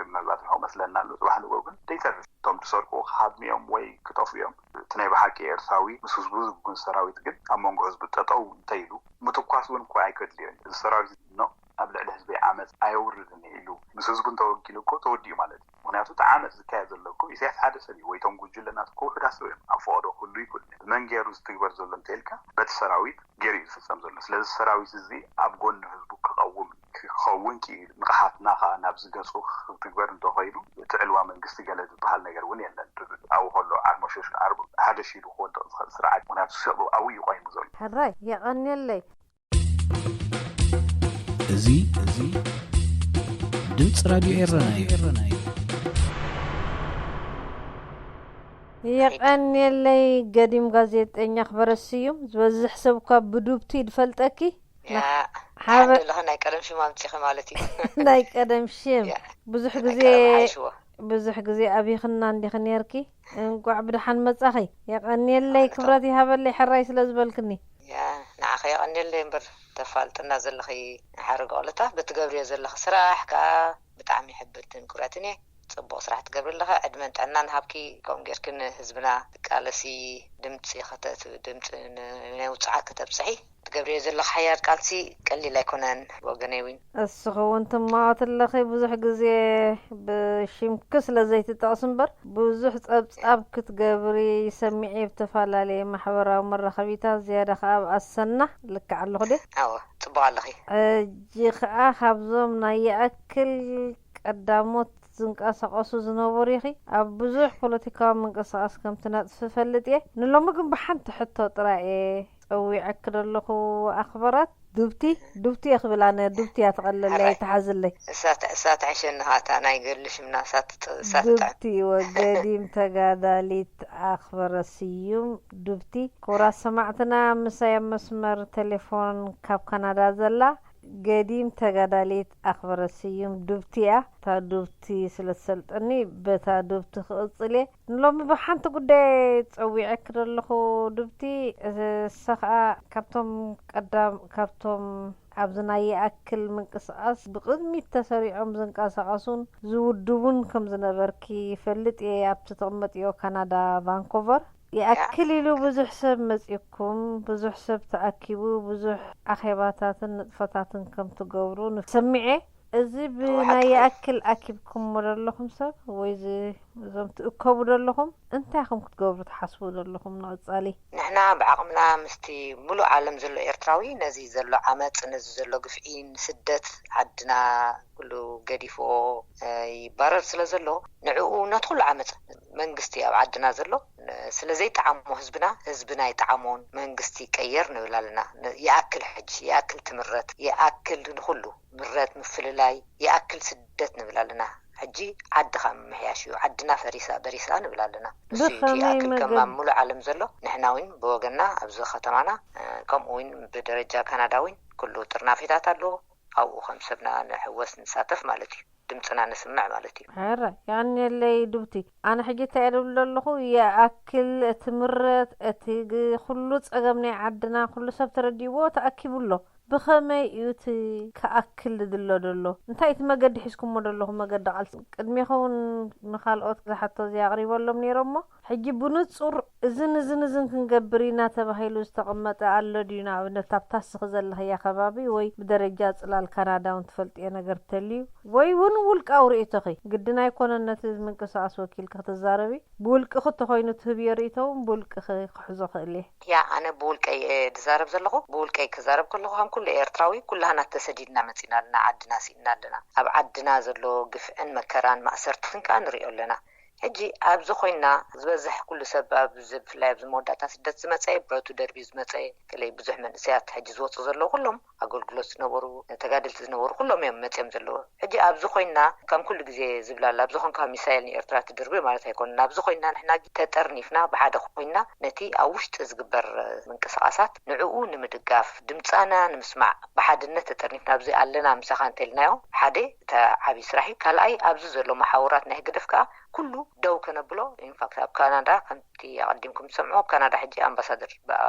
ምናልባት ንኸው መስለና ኣሎ። ጽባሕ ንግሆ ግን ደይተርፍ እቶም ዝሰርቁ ክሃድሙ እዮም ወይ ክጠፍኡ እዮም። እቲ ናይ ብሓቂ ኤርትራዊ ምስ ህዝቡ ዝጉን ሰራዊት ግን ኣብ መንጎ ህዝቡ ጠጠው እንተኢሉ ምትኳስ እውን እኮ ኣይከድልዮን። እዚ ሰራዊት ኖ ኣብ ልዕሊ ህዝበይ ዓመፅ ኣየውርድን እየ ኢሉ ምስ ህዝቡ እንተወጊኑ እኮ ተወዲኡ ማለት እዩ። ምክንያቱ እቲ ዓመፅ ዝካየድ ዘሎ እኮ ኢሳያስ ሓደ ሰብ እዩ ወይ እቶም ጉጅለናት እኮ ውሑዳት ሰብ እዮም። ኣብ ፈቐዶ ክህሉ ይክእሉ እዮም። ብመን ገይሩ ዝትግበር ዘሎ እንተኢልካ በቲ ሰራዊት ገይሩ እዩ ዝፍፀም ዘሎ። ስለዚ ሰራዊት እዚ ኣብ ጎኒ ህዝቡ ክቐውም ክኸውን ክኢሉ ንቕሓትና ከዓ ናብዚ ገፁ ክትግበር እንተኾይኑ እቲ ዕልዋ መንግስቲ ገለ ዝበሃል ነገር እውን የለን። ኣብኡ ከሎ ዓርሞሾሽ ዓርቡ ሓደ ሺሉ ክወድቕ ዝኽእል ስርዓት ምክንያቱ ሰብኣዊ እዩ ቆይሙ ዘሎ። ሕራይ የቐንየለይ። እዚ እዚ ድምፂ ራድዮ ኤረና እዩ። የቐንየለይ ገዲም ጋዜጠኛ ክበረስ ስዩም ዝበዝሕ ሰብ እኳ ብዱብቲ ድፈልጠኪ ሓበ ለኸ ናይ ቀደም ሽም ኣምፂኺ ማለት እዩ። ናይ ቀደም ሽም ብዙሕ ግዜ ብዙሕ ግዜ ኣብይኽና እንዲኺ ነርኪ። እንቋዕ ብደሓን መጻኺ። የቐንየለይ ክብረት ይሃበለይ ሕራይ ስለ ዝበልክኒ። ያ ንዓኺ የቐንየለይ እምበር ተፋልጥና ዘለኺ ሓረግ ኦለታ ብትገብርዮ ዘለኺ ስራሕ ከዓ ብጣዕሚ ሕብርትን ክብረትን እየ። ፅቡቕ ስራሕ ትገብሪ ኣለኺ ዕድመን ጥዕናን ሃብኪ ከምኡ ጌርኪ ንህዝብና ትቃለሲ ድምፂ ከተእትዊ ድምፂ ናይ ውፅዓት ከተብፅሒ ትገብርዮ ዘለኺ ሓያል ቃልሲ ቀሊል ኣይኮነን ወገነይ ዊን። እስኺ እውን ትማወቲ ኣለኺ ብዙሕ ግዜ ብሽምኪ ስለ ዘይትጠቕሲ እምበር ብዙሕ ፀብፃብ ክትገብሪ ሰሚዐ ብተፈላለየ ማሕበራዊ መራኸቢታት ዝያዳ ከዓ ኣብ ኣሰና ልክዕ ኣለኹ ድየ? ኣወ ፅቡቕ ኣለኺ። ሕጂ ከዓ ካብዞም ናይ ይኣክል ቀዳሞት ዝንቀሳቐሱ ዝነበሩ ኢኺ ኣብ ብዙሕ ፖለቲካዊ ምንቅስቓስ ከም ትነጥፊ እፈልጥ እየ። ንሎሚ ግን ብሓንቲ ሕቶ ጥራይ እየ ጸዊዐኪ ዘለኹ ኣኽበራት ዱብቲ ዱብቲ እየ ክብል ኣነ ዱብቲ እያ ትቐለለይ ኣይትሓዝለይ። እሳ ትሕሸኒ ኸዓ እታ ናይ ገድሊ ሽምና እሳ ትጥዕም። ዱብቲ ወገዲም ተጋዳሊት ኣኽበረ ስዩም ዱብቲ። ክቡራት ሰማዕትና ምሳይ ኣብ መስመር ቴሌፎን ካብ ካናዳ ዘላ ገዲም ተጋዳሊት ኣኽበረ ስዩም ዱብቲ እያ። እታ ዱብቲ ስለ ትሰልጠኒ በታ ዱብቲ ክቕጽል እየ። ንሎሚ ብሓንቲ ጉዳይ ጸዊዐኪ ዘለኹ ዱብቲ፣ እሳ ኸኣ ካብቶም ቀዳም ካብቶም ኣብዚ ናይ ይኣክል ምንቅስቓስ ብቕድሚት ተሰሪዖም ዝንቀሳቐሱን ዝውድቡን ከም ዝነበርኪ ይፈልጥ እየ። ኣብቲ ትቕመጥዮ ካናዳ ቫንኮቨር ይኣክል ኢሉ ብዙሕ ሰብ መጺኩም፣ ብዙሕ ሰብ ተኣኪቡ፣ ብዙሕ ኣኼባታትን ንጥፈታትን ከም ትገብሩ ሰሚዐ። እዚ ብናይ ይኣክል ኣኪብኩሞ ዶ ኣለኹም ሰብ ወይ እዚ እዞም ትእከቡ ዶ ኣለኹም? እንታይ ኢኹም ክትገብሩ ትሓስቡ ዘለኹም ንቐጻሊ? ንሕና ብዓቕምና ምስቲ ሙሉእ ዓለም ዘሎ ኤርትራዊ ነዚ ዘሎ ዓመፅ፣ ነዚ ዘሎ ግፍዒ፣ ንስደት ዓድና ኩሉ ገዲፎ ይባረር ስለ ዘሎ ንዕኡ ነቲ ኩሉ ዓመፅ መንግስቲ ኣብ ዓድና ዘሎ ስለ ዘይጠዓሞ ህዝብና፣ ህዝብና ይጠዓሞን መንግስቲ ይቀየር ንብል ኣለና። ይኣክል ሕጂ፣ ይኣክል ትምረት፣ ይኣክል ንኩሉ ምረት ምፍልላይ፣ ይኣክል ስደት ንብል ኣለና። ሕጂ ዓድኻ ምምሕያሽ እዩ፣ ዓድና ፈሪሳ በሪሳ ንብል ኣለና። ንሱ እዩ እቲ ብኸመይ ይኣክል መገድ? ከማም ሙሉእ ዓለም ዘሎ። ንሕና እውን ብወገንና ኣብዚ ከተማና ከምኡ እውን ብደረጃ ካናዳ እውን ኩሉ ጥርናፌታት ኣሎ። ኣብኡ ከም ሰብና ንሕወስ ንሳተፍ ማለት እዩ። ድምፅና ንስምዕ ማለት እዩ። ሕረ ያኔለይ ዱብቲ ኣነ ሕጂ እንታይ እየ ድብል ዘለኹ? ይኣክል እቲ ምረት፣ እቲ ግ- ኩሉ ፀገም ናይ ዓድና ኩሉ ሰብ ተረዲእዎ ተኣኪቡ ኣሎ። ብኸመይ እዩ እቲ ክኣክል ዝድሎ ዘሎ? እንታይ እቲ መገዲ ሒዝኩሞ ዘለኹ መገዲ ቃልሲ? ቅድሜ ኸውን ንኻልኦት ዝሓቶ እዚ ኣቕሪበሎም ነይሮሞ ሕጂ ብንጹር እዝን እዝን እዝን ክንገብር ኢና ተባሂሉ ዝተቐመጠ ኣሎ ድዩ? ንኣብነት ኣብታ ስኺ ዘለኽያ ከባቢ ወይ ብደረጃ ጽላል ካናዳ እውን ትፈልጥዮ ነገር ተልዩ ወይ እውን ውልቃዊ ርእይቶኺ ግድን ኣይኮነን ነቲ ምንቅስቓስ ወኪልኪ ክትዛረቢ ብውልቅኺ እንተኾይኑ ትህብዮ ርእይቶ እውን ብውልቅኺ ክሕዞ ክእል እየ። ያ ኣነ ብውልቀይ እየ ድዛረብ ዘለኹ። ብውልቀይ ክዛረብ ከለኹ ከም ኩሉ ኤርትራዊ ኩላህና ተሰዲድና መጺና ኣለና፣ ዓድና ስኢንና ኣለና። ኣብ ዓድና ዘሎ ግፍዕን መከራን ማእሰርትን ከኣ ንሪኦ ኣለና። ሕጂ ኣብዚ ኮይና ዝበዝሕ ኩሉ ሰብ ኣብዚ ብፍላይ ኣብዚ መወዳእታ ስደት ዝመፀ ብረቱ ደርብዩ ዝመፀ ከለይ ብዙሕ መንእሰያት ሕጂ ዝወፁ ዘለዉ ኩሎም ኣገልግሎት ዝነበሩ ተጋደልቲ ዝነበሩ ኩሎም እዮም መፅኦም ዘለዉ። ሕጂ ኣብዚ ኮይና ከም ኩሉ ግዜ ዝብላላ ኣብዚ ኮንካ ሚሳይል ንኤርትራ ትድርብዮ ማለት ኣይኮነን። ኣብዚ ኮይና ንሕና ተጠርኒፍና ብሓደ ኮይና ነቲ ኣብ ውሽጢ ዝግበር ምንቅስቃሳት ንዕኡ ንምድጋፍ ድምፃና ንምስማዕ ብሓድነት ተጠርኒፍና ኣብዚ ኣለና ምሳኻ እንተልናዮ ሓደ እታ ዓብዪ ስራሕ እዩ። ካልኣይ ኣብዚ ዘሎ መሓውራት ናይ ህግደፍ ከዓ ኩሉ ደው ከነብሎ ኢንፋክት ኣብ ካናዳ ከምቲ ኣቐዲምኩም ትሰምዑ ኣብ ካናዳ ሕጂ ኣምባሳደር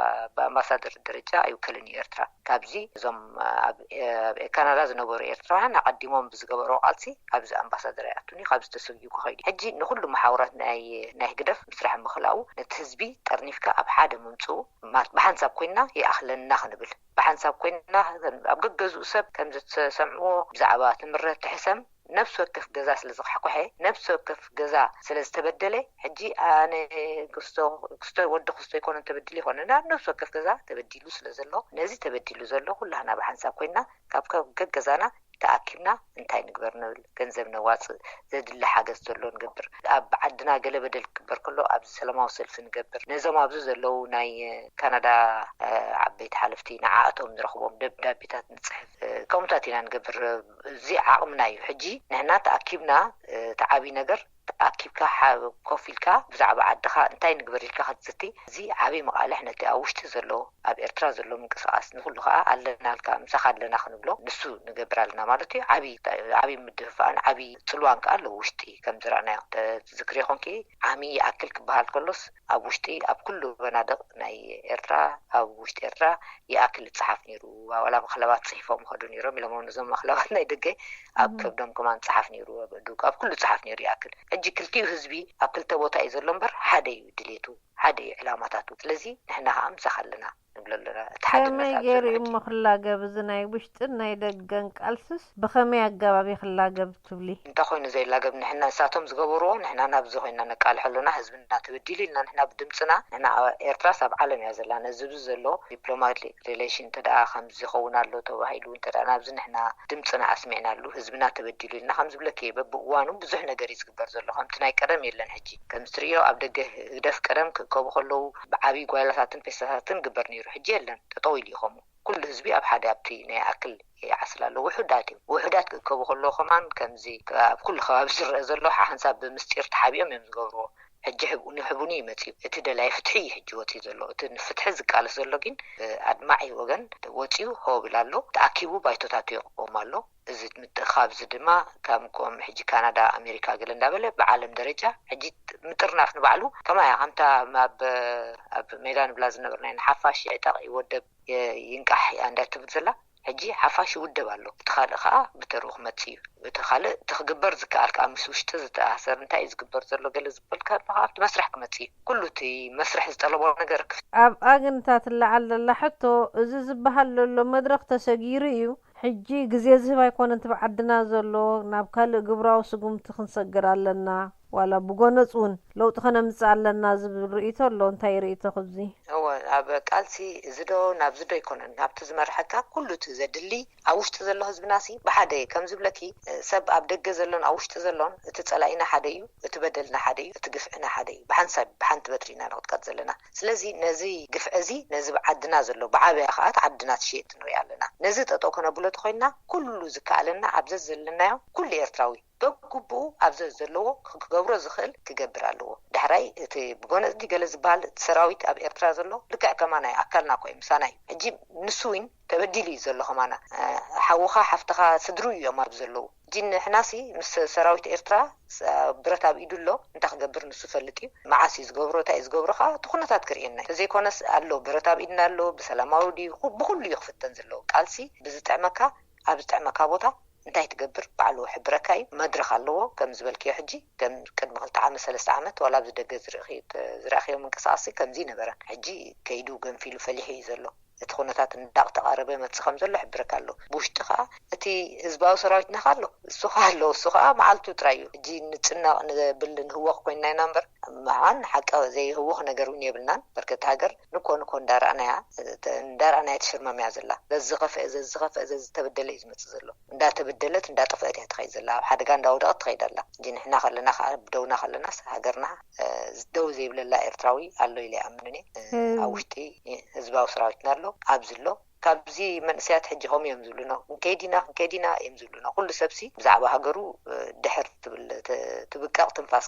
ብኣምባሳደር ደረጃ ኣይውከልን እዩ ኤርትራ። ካብዚ እዞም ኣብ ካናዳ ዝነበሩ ኤርትራውያን ኣቐዲሞም ብዝገበርዎ ቃልሲ ኣብዚ ኣምባሳደር ኣይኣቱን እዩ። ካብዚ ተሰጊኡ ክኸይዱ ሕጂ ንኩሉ መሓውራት ናይ ናይ ህግደፍ ምስራሕ ምኽላኡ ነቲ ህዝቢ ጠርኒፍካ ኣብ ሓደ ምምፅኡ ብሓንሳብ ኮይንና ይኣኽለና ክንብል ብሓንሳብ ኮይንና ኣብ ገገዝኡ ሰብ ከምዚ ትሰምዕዎ ብዛዕባ ትምረት ትሕሰም ነብሲ ወከፍ ገዛ ስለ ዝኳሕኮሐ ነብሲ ወከፍ ገዛ ስለ ዝተበደለ ሕጂ ኣነ ክስቶ ክስቶ ወዲ ክስቶ ይኮነ ተበዲሉ ይኮነ ናብ ነብሲ ወከፍ ገዛ ተበዲሉ ስለ ዘሎ ነዚ ተበዲሉ ዘሎ ኩላህና ብሓንሳብ ኮይንና ካብ ካብ ገገዛና ተኣኪብና እንታይ ንግበር ንብል ገንዘብ ነዋፅእ ዘድሊ ሓገዝ ዘሎ ንገብር ኣብ ዓድና ገለ በደል ክግበር ከሎ ኣብዚ ሰላማዊ ሰልፊ ንገብር ነዞም ኣብዚ ዘለዉ ናይ ካናዳ ዓበይቲ ሓለፍቲ ንዓኣቶም ንረኽቦም ደብዳቤታት ንፅሕፍ ከምኡታት ኢና ንገብር እዚ ዓቕምና እዩ ሕጂ ንሕና ተኣኪብና እቲ ዓብዪ ነገር ተኣኪብካ ኮፍ ኢልካ ብዛዕባ ዓድኻ እንታይ ንግበር ኢልካ ክትዝቲ እዚ ዓብዪ መቓልሕ ነቲ ኣብ ውሽጢ ዘሎ ኣብ ኤርትራ ዘሎ ምንቅስቃስ ንኩሉ ከዓ ኣለናልካ ምሳኻ ኣለና ክንብሎ ንሱ ንገብር ኣለና ማለት እዩ። ዓብዪ ምድፍፋእን ዓብዪ ፅልዋን ከዓ ኣለዎ ውሽጢ ከም ዝረኣናዮ ዝክሪ ይኮንኪ ዓሚ ይኣክል ክበሃል ከሎስ ኣብ ውሽጢ ኣብ ኩሉ መናድቕ ናይ ኤርትራ ኣብ ውሽጢ ኤርትራ ይኣክል ዝፀሓፍ ነይሩ ዋላ መክለባት ፅሒፎም ይኸዱ ነይሮም ኢሎም ነዞም መክለባት ናይ ደገ ኣብ ከብዶም ከማን ፀሓፍ ነይሩ ኣብ ዱቅ ኣብ ኩሉ ፀሓፍ ነይሩ ይኣክል ሕጂ ክልቲኡ ህዝቢ ኣብ ክልተ ቦታ እዩ ዘሎ እምበር ሓደ እዩ ድሌቱ ሓደ እዩ ዕላማታቱ ስለዚ ንሕና ከዓ ምሳኻ ኣለና ንብሎ ኣለና እቲ ሓድነት ከመይ ኣብ ገይሩ ዘሎ ሕጂ እሞ ክላገብ እዚ ናይ ውሽጥን ናይ ደገን ቃልስስ ብኸመይ ኣገባብ ይኽላገብ ትብሊ? እንተኾይኑ ዘይላገብ ንሕና ንሳቶም ዝገበርዎ ንሕና ናብዚ ኮይና ነቃልሖ ኣሎና ህዝብና ተበዲሉ ኢልና ንሕና ብድምፅና ንሕና ኤርትራስ ኣብ ዓለም እያ ዘላ ነዚ ኣብዚ ዘሎ ዲፕሎማት ሪሌሽን እንተ ከምዚ ይኸውን ኣሎ ተባሂሉ እንተ ናብዚ ንሕና ድምፅና ኣስሚዕናሉ ህዝብና ተበዲሉ ኢልና ከምዝብለኪ እየ በብእዋኑ ብዙሕ ነገር እዩ ዝግበር ዘሎ ከምቲ ናይ ቀደም የለን ሕጂ ከምዚ ትርእዮ ኣብ ደገ ህግደፍ ቀደም ክእከቡ ከለዉ ብዓብዪ ጓይላታትን ፌስታታትን ግበር ነይሩ ሕጂ የለን ጠጠው ኢሉ እዩ ከምኡ ኩሉ ህዝቢ ኣብ ሓደ ኣብቲ ናይ ኣክል ይዓስል ኣሎ ውሑዳት እዮም ውሑዳት ክእከቡ ከለዉ ከማን ከምዚ ኣብ ኩሉ ከባቢ ዝረአ ዘሎ ሓንሳብ ብምስጢር ተሓቢኦም እዮም ዝገብርዎ ሕጂ ንሕቡን እዩ መፅዩ እቲ ደላይ ፍትሒ እዩ ሕጂ ወፅዩ ዘሎ እቲ ንፍትሒ ዝቃለስ ዘሎ ግን ኣድማዒ ወገን ወፅዩ ሆብል ኣሎ ተኣኪቡ ባይቶታቱ የቆም ኣሎ እዚ ምትእኻብ እዚ ድማ ከም ከም ሕጂ ካናዳ ኣሜሪካ ገለ እንዳበለ ብዓለም ደረጃ ሕጂ ምጥርናፍ ንባዕሉ ከማያ ከምታ ኣብ ኣብ ሜዳ ንብላ ዝነበርና ኢና ሓፋሽ ይዕጠቕ ይወደብ ይንቃሕ እያ እንዳ ትብል ዘላ ሕጂ ሓፋሽ ይውደብ ኣሎ እቲ ካልእ ከዓ ብተርኡ ክመፅእ እዩ እቲ ካልእ እቲ ክግበር ዝከኣል ከዓ ምስ ውሽጢ ዝተኣሰር እንታይ እዩ ዝግበር ዘሎ ገለ ዝበልካ ኣለካ ኣብቲ መስርሕ ክመፅእ እዩ ኩሉ እቲ መስርሕ ዝጠለቦ ነገር ክፍ ኣብኣ ግን እታ ትለዓል ዘላ ሕቶ እዚ ዝበሃል ዘሎ መድረኽ ተሰጊሩ እዩ ሕጂ ግዜ ዝህብ ኣይኮነን ትብ ዓድና ዘሎ ናብ ካልእ ግብራዊ ስጉምቲ ክንሰግር ኣለና ዋላ ብጎነጽ እውን ለውጢ ከነምጽእ ኣለና ዝብል ርእይቶ ኣሎ። እንታይ ርእይቶ ክብዚ? እወ፣ ኣብ ቃልሲ እዚ ዶ ናብዚ ዶ ኣይኮነን። ናብቲ ዝመርሐካ ኩሉ እቲ ዘድሊ ኣብ ውሽጢ ዘሎ ህዝብና ሲ ብሓደ እዩ። ከም ዝብለኪ ሰብ ኣብ ደገ ዘሎን ኣብ ውሽጢ ዘሎን እቲ ጸላኢና ሓደ እዩ፣ እቲ በደልና ሓደ እዩ፣ እቲ ግፍዕና ሓደ እዩ። ብሓንሳብ ብሓንቲ በትሪ ኢና ንቕጥቀጥ ዘለና። ስለዚ ነዚ ግፍዒ እዚ ነዚ ብዓድና ዘሎ ብዓበያ ከኣ እቲ ዓድና ትሽየጥ ንርኢ ኣለና። ነዚ ጠጠው ከነብሎ ተኮይንና ኩሉ ዝከኣለና ኣብ ዘዘለናዮ ኩሉ ኤርትራዊ በግቡኡ ኣብ ዘዘለዎ ክገብሮ ዝኽእል ክገብር ኣለዎ። ዳሕራይ እቲ ብጎነጽ ድዩ ገለ ዝበሃል እቲ ሰራዊት ኣብ ኤርትራ ዘሎ ልክዕ ከማና እዩ፣ ኣካልና እኮ እዩ፣ ምሳና እዩ። ሕጂ ንሱ እውን ተበዲሉ እዩ ዘሎ ከማና። ሓውኻ ሓፍትኻ ስድርኡ እዮም ኣብ ዘለዉ። ሕጂ ንሕናሲ ምስ ሰራዊት ኤርትራ ብረት ኣብ ኢዱ ኣሎ፣ እንታይ ክገብር ንሱ ይፈልጥ እዩ። መዓስ እዩ ዝገብሮ እንታይ እዩ ዝገብሮ ከዓ እቲ ኩነታት ክርእየና እዩ። ተዘይኮነስ ኣሎ ብረት ኣብ ኢድና ኣሎ፣ ብሰላማዊ ድዩ ብኩሉ እዩ ክፍተን ዘለዎ። ቃልሲ ብዝጥዕመካ ኣብ ዝጥዕመካ ቦታ እንታይ ትገብር ባዕሉ ክሕብረካ እዩ። መድረኽ ኣለዎ ከም ዝበልክዮ ሕጂ ከም ቅድሚ ክልተ ዓመት ሰለስተ ዓመት ዋላ ኣብዚ ደገ ዝረእኽዮ ምንቅስቃስ ከምዚ ይነበረን። ሕጂ ከይዱ ገንፊሉ ፈሊሑ እዩ ዘሎ። እቲ ኩነታት እንዳተቓረበ መጽእ ከም ዘሎ ይሕብረካ ኣሎ። ብውሽጢ ከኣ እቲ ህዝባዊ ሰራዊትና ከኣ ኣሎ፣ እሱ ከኣ ኣሎ፣ እሱ ከኣ መዓልቱ ጥራይ እዩ። ሕጂ ንጭነቕ ንብል ንህወኽ ኮይንና ኢና እምበር፣ መዓን ሓቂ ዘይህውኽ ነገር እውን የብልናን። በርከት ሃገር ንኮ ንኮ እንዳረኣናያ እንዳረኣናያ ትሽርመምያ ዘላ። ዘዝኸፍአ ዘዝኸፍአ ዘዝተበደለ እዩ ዝመጽእ ዘሎ። እንዳተበደለት እንዳጠፍአት እያ ትኸይድ ዘላ፣ ኣብ ሓደጋ እንዳወደቐት ትኸይድ ኣላ። እንጂ ንሕና ከለና ከዓ ደውና ከለናስ ሃገርና ደው ዘይብለላ ኤርትራዊ ኣሎ ኢለ ይኣምንን እየ። ኣብ ውሽጢ ህዝባዊ ሰራዊትና ኣሎ፣ ኣብዚ ኣሎ። ካብዚ መንእሰያት ሕጂ ከምኡ እዮም ዝብሉና፣ ክንከይድ ኢና ክንከይድ ኢና እዮም ዝብሉና። ኩሉ ሰብሲ ብዛዕባ ሃገሩ ድሕር ትብል ትብቀቕ ትንፋስ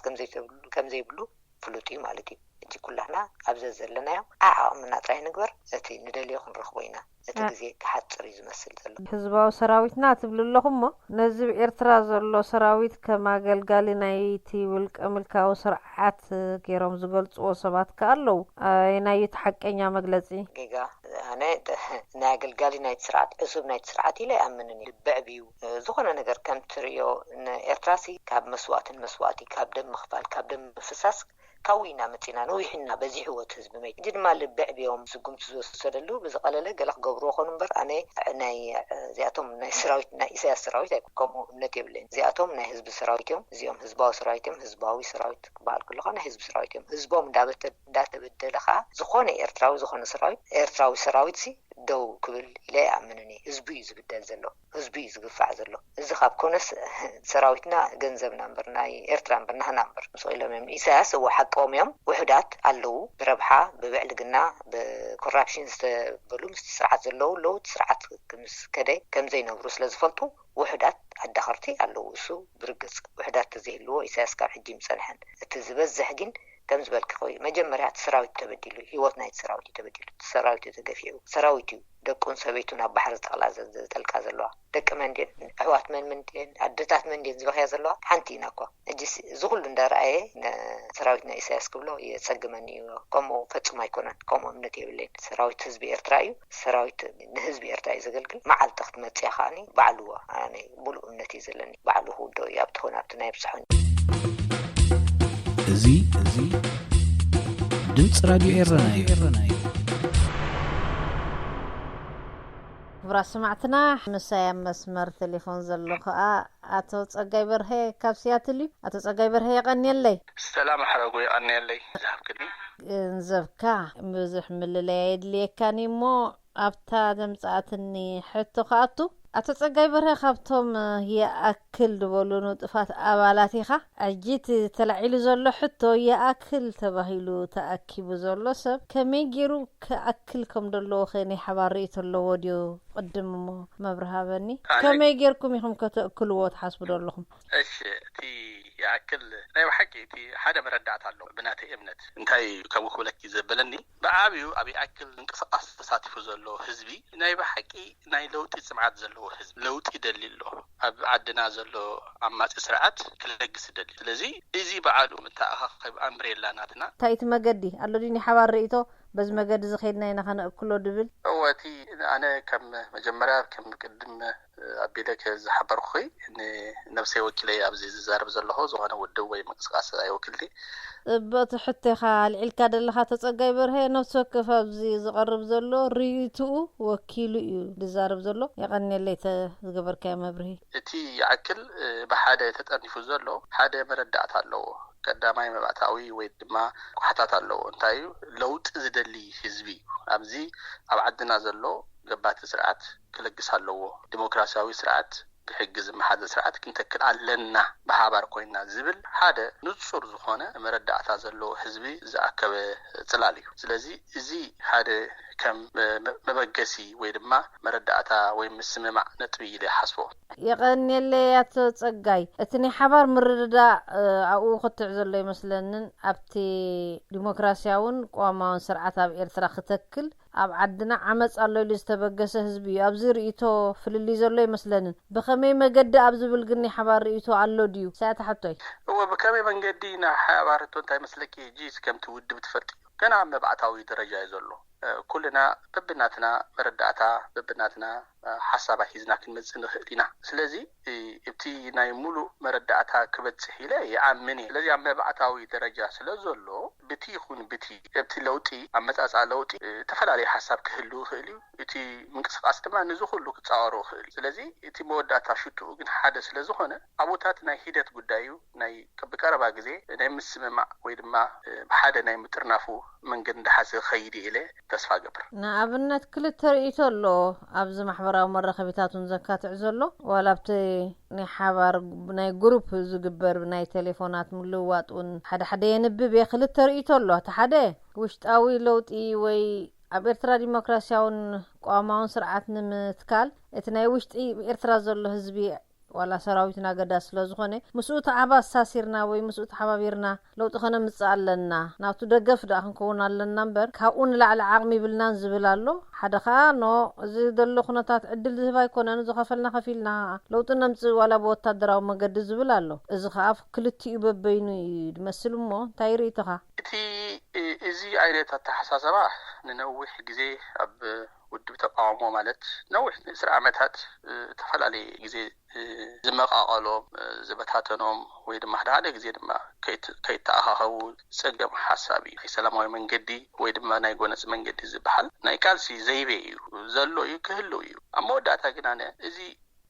ከምዘይብሉ ፍሉጥ እዩ ማለት እዩ። ሕጂ ኩላህና ኣብዚ ዘለናዮ ዓዓቕምና ጥራይ ንግበር፣ እቲ ንደልዮ ክንረኽቦ ኢና። እቲ ግዜ ክሓጽር እዩ ዝመስል ዘሎ። ህዝባዊ ሰራዊትና ትብሉ ኣለኹም እሞ ነዚ ኣብ ኤርትራ ዘሎ ሰራዊት ከም ኣገልጋሊ ናይቲ ውልቀ ምልካዊ ስርዓት ገይሮም ዝገልጽዎ ሰባት ከኣ ኣለዉ። ኣየናይ እዩ እቲ ሓቀኛ መግለጺ? ጌጋ፣ ኣነ ናይ ኣገልጋሊ ናይቲ ስርዓት፣ ዕሱብ ናይቲ ስርዓት ኢለ ኣይኣምንን እየ። ልቢ ኣዕብዩ ዝኾነ ነገር ከም ትርእዮ ንኤርትራሲ ካብ መስዋእቲ ንመስዋእቲ፣ ካብ ደም ምኽፋል፣ ካብ ደም ምፍሳስ ካብኡ ኢና መጺና፣ ነዊሕና በዚሕዎ እቲ ህዝቢ መይቱ። ሕጂ ድማ ልቢ ኣዕብዮም ስጉምቲ ዝወሰደሉ ብዝቐለለ ገለ ክገብርዎ ኾኑ እምበር ኣነ ናይ እዚኣቶም ናይ ሰራዊት ናይ ኢሳያስ ሰራዊት ኣይኮ ከምኡ እምነት የብለይን። እዚኣቶም ናይ ህዝቢ ሰራዊት እዮም፣ እዚኦም ህዝባዊ ሰራዊት እዮም። ህዝባዊ ሰራዊት ክበሃል ከለኻ ናይ ህዝቢ ሰራዊት እዮም። ህዝቦም እንዳበተ እንዳተበደለ ኸዓ ዝኾነ ኤርትራዊ ዝኾነ ሰራዊት ኤርትራዊ ሰራዊት ሲ ደው ክብል ኢለ ኣይኣምንን እየ። ህዝቡ እዩ ዝብደል ዘሎ፣ ህዝቡ እዩ ዝግፋዕ ዘሎ። እዚ ካብ ኮነስ ሰራዊትና ገንዘብና እምበር ናይ ኤርትራ እምበር ናህና እምበር ምስ ኢሎም እዮም ንኢሳያስ። እወ ሓቆም እዮም፣ ውሑዳት ኣለዉ ብረብሓ ብብዕልግና ብኮራፕሽን ዝተበሉ ምስቲ ስርዓት ዘለዉ ኣለዉ። እቲ ስርዓት ምስ ከደ ከም ዘይነብሩ ስለ ዝፈልጡ ውሑዳት ኣዳኸርቲ ኣለዉ። እሱ ብርግጽ ውሑዳት ተዘይህልዎ ኢሳያስ ካብ ሕጂ ምጸንሐን። እቲ ዝበዝሕ ግን ከም ዝበልኪ ኮይኑ መጀመርያ እቲ ሰራዊት ተበዲሉ እዩ። ህይወት ናይቲ ሰራዊት እዩ ተበዲሉ። እቲ ሰራዊት እዩ ተገፊዑ። ሰራዊት እዩ ደቁን ሰበይቱን ኣብ ባሕሪ ዝጠቕላ ዘ- ዝጠልቃ ዘለዋ። ደቂ መን ድየን? ኣሕዋት መን መን ድየን? ኣደታት መን ድየን ዝበኽያ ዘለዋ? ሓንቲ ኢና እኮ። ሕጂ እዚ ኩሉ እንዳረኣየ ሰራዊት ናይ ኢሳያስ ክብሎ የጸግመኒ እዩ። ከምኡ ፈጽሞ ኣይኮነን። ከምኡ እምነት የብለይን። ሰራዊት ህዝቢ ኤርትራ እዩ። ሰራዊት ንህዝቢ ኤርትራ እዩ ዘገልግል። መዓልቲ ክትመጽእ እያ ከዓኒ ባዕሉ ኣነ ሙሉእ እምነት እዩ ዘለኒ። ባዕሉ ክውድኦ እዩ ኣብቲ ኩናት ናይ ብጽሖ። እዚ እዚ ድምፂ ራድዮ ኤረና እዩ። ክቡራት ሰማዕትና፣ ምሳይ ኣብ መስመር ቴሌፎን ዘሎ ከዓ ኣቶ ጸጋይ በርሀ ካብ ሲያትል እዩ። ኣቶ ጸጋይ በርሀ የቐንየለይ። ሰላም ሓረጉ የቐንየለይ ዝሃብክኒ። ገንዘብካ ብዙሕ ምልላይ ኣየድልየካን እዩ እሞ ኣብታ ዘምጻእትኒ ሕቶ ክኣቱ። ኣቶ ጸጋይ በርሀ ካብቶም ይኣክል ዝበሉ ንጡፋት ኣባላት ኢኻ። ሕጂ እቲ ተላዒሉ ዘሎ ሕቶ ይኣክል ተባሂሉ ተኣኪቡ ዘሎ ሰብ ከመይ ገይሩ ክኣክል ከም ዘለዎ ከ ናይ ሓባር ርእይቶ ኣለዎ ድዩ? ቅድም እሞ መብርሂ ሃበኒ። ከመይ ጌርኩም ኢኹም ከተእክልዎ ትሓስቡ ዶ ኣለኹም? እሺ፣ እቲ ይኣክል ናይ ብሓቂ እቲ ሓደ መረዳእታ ኣሎ ብናተይ እምነት። እንታይ ከምኡ ክብለኪ ዘበለኒ ብዓብዩ ኣብ ይኣክል ምንቅስቃስ ተሳቲፉ ዘሎ ህዝቢ ናይ ብሓቂ ናይ ለውጢ ጽምዓት ዘለዎ ህዝቢ ለውጢ ይደሊ ኣሎ። ኣብ ዓድና ዘሎ ዓማጺ ስርዓት ክለግስ ይደሊ። ስለዚ እዚ በዓሉ ምተኣኻኸብ ኣምብሬላ ናትና እንታይ እቲ መገዲ ኣሎ ድዩ ናይ ሓባር ርእይቶ በዚ መገዲ እዚ ከይድና ኢና ከነእክሎ ድብል? እወ እቲ ኣነ ከም መጀመርያ ከም ቅድም ኣቢለ ዝሓበርኩኺ ንነብሰይ ወኪለ ኣብዚ ዝዛረብ ዘለኹ ዝኾነ ውድብ ወይ ምንቅስቃስ ኣይወክልኒ። ጽብቕቲ ሕቶ ኢኻ ኣልዒልካ ደለኻ ኣቶ ጸጋይ በርሀ። ነፍሲ ወከፍ ኣብዚ ዝቐርብ ዘሎ ርእይትኡ ወኪሉ እዩ ዝዛረብ ዘሎ። የቐንየለይ እተ ዝገበርካዮ መብርሂ። እቲ ይኣክል ብሓደ ተጠርኒፉ ዘሎ ሓደ መረዳእታ ኣለዎ። ቀዳማይ መባእታዊ ወይ ድማ ቋሕታት ኣለዎ። እንታይ እዩ? ለውጢ ዝደሊ ህዝቢ እዩ። ኣብዚ ኣብ ዓድና ዘሎ ገባቲ ስርዓት ክለግስ ኣለዎ። ዲሞክራሲያዊ ስርዓት፣ ብሕጊ ዝመሓዘ ስርዓት ክንተክል ኣለና፣ ብሓባር ኮይና ዝብል ሓደ ንጹር ዝኾነ መረዳእታ ዘለዎ ህዝቢ ዝኣከበ ጽላል እዩ። ስለዚ እዚ ሓደ ከም መ-፣ መበገሲ ወይ ድማ መረዳእታ ወይ ምስምማዕ ነጥቢ ኢለ ይሓስቦ። የቐንየለይ ኣቶ ጸጋይ። እቲ ናይ ሓባር ምርድዳእ፣ እ፣ ኣብኡ ክትዕ ዘሎ ይመስለንን ኣብቲ ዲሞክራሲያውን ቅዋማውን ስርዓት ኣብ ኤርትራ ክተክል ኣብ ዓድና ዓመጽ ኣሎ ኢሉ ዝተበገሰ ህዝቢ እዩ። ኣብዚ ርእይቶ ፍልልይ ዘሎ ይመስለንን። ብኸመይ መገዲ ኣብ ዝብል ግን ናይ ሓባር ርእይቶ ኣሎ ድዩ? ሳያት ሕቶይ። እወ፣ ብከመይ መንገዲ ናይ ሓባር ርእይቶ እንታይ መስለኪ? ሕጂ ከምቲ ውድብ ትፈልጥዮ፣ ገና ኣብ መባእታዊ ደረጃ እዩ ዘሎ። እ፣ ኩልና በብናትና መረዳእታ፣ በብናትና፣ እ፣ ሓሳባት ሒዝና ክንመጽእ ንኽእል ኢና። ስለዚ፣ እ፣ እቲ ናይ ሙሉእ መረዳእታ ክበጽሕ ኢለ ይኣምን እየ። ስለዚ ኣብ መባእታዊ ደረጃ ስለ ዘሎ፣ ብቲ ይኹን ብቲ፣ ኣብቲ ለውጢ፣ ኣመጻጽኣ ለውጢ፣ እ፣ ተፈላለየ ሓሳብ ክህሉ ይኽእል እዩ። እቲ ምንቅስቃስ ድማ ነዚ ኩሉ ክጻወሮ ይኽእል እዩ። ስለዚ እቲ መወዳእታ ሽትኡ ግን ሓደ ስለ ዝኾነ፣ ኣብኡታት ናይ ሂደት ጉዳይ እዩ። ናይ ብቀረባ ግዜ ናይ ምስምማዕ ወይ ድማ፣ እ፣ ብሓደ ናይ ምጥርናፉ መንገዲ እንዳሓዘ ክኸይድ እዩ ኢለ ተስፋ እገብር። ንኣብነት ክልተ ርእይቶ ኣሎ ኣብዚ ማሕበራዊ መራኸቢታት እውን ዘካትዕ ዘሎ፣ ዋላ ኣብቲ ናይ ሓባር ናይ ግሩፕ ዝግበር ናይ ቴሌፎናት ምልውዋጥ እውን ሓደ ሓደ የንብብ እየ። ክልተ ርእይቶ ኣሎ። እቲ ሓደ ውሽጣዊ ለውጢ ወይ ኣብ ኤርትራ ዲሞክራሲያውን ቅዋማውን ስርዓት ንምትካል እቲ ናይ ውሽጢ ኤርትራ ዘሎ ህዝቢ ዋላ ሰራዊትና ገዳ ስለ ዝኾነ ምስኡ ተዓባሳሲርና ወይ ምስኡ ተሓባቢርና ለውጢ ከነምጽእ ኣለና። ናብቱ ደገፍ ደኣ ክንከውን ኣለና እምበር ካብኡ ንላዕሊ ዓቕሚ ይብልናን ዝብል ኣሎ። ሓደ ኸኣ ኖ፣ እዚ ዘሎ ኩነታት ዕድል ዝህብ ኣይኮነን፣ ዝኸፈልና ከፊልና ለውጢ ነምጽእ ዋላ ብወታደራዊ መገዲ ዝብል ኣሎ። እዚ ኸኣ ክልቲኡ በበይኑ እዩ ዝመስል እሞ እንታይ ርእይቶኻ? እቲ፣ እ፣ እዚ ዓይነት ኣተሓሳሰባ ንነዊሕ ግዜ ኣብ ውድብ ተቃውሞ ማለት ነዊሕ ንዕስራ ዓመታት፣ እ፣ ዝተፈላለየ ግዜ፣ እ፣ ዝመቃቀሎም፣ እ፣ ዝበታተኖም ወይ ድማ ሓደ ሓደ ግዜ ድማ ከይት-፣ ከይተኣኻኸቡ ዝጸገም ሓሳብ እዩ። ናይ ሰላማዊ መንገዲ ወይ ድማ ናይ ጎነጽ መንገዲ ዝበሃል ናይ ቃልሲ ዘይቤ እዩ፣ ዘሎ እዩ፣ ክህልው እዩ። ኣብ መወዳእታ ግን ኣነ እዚ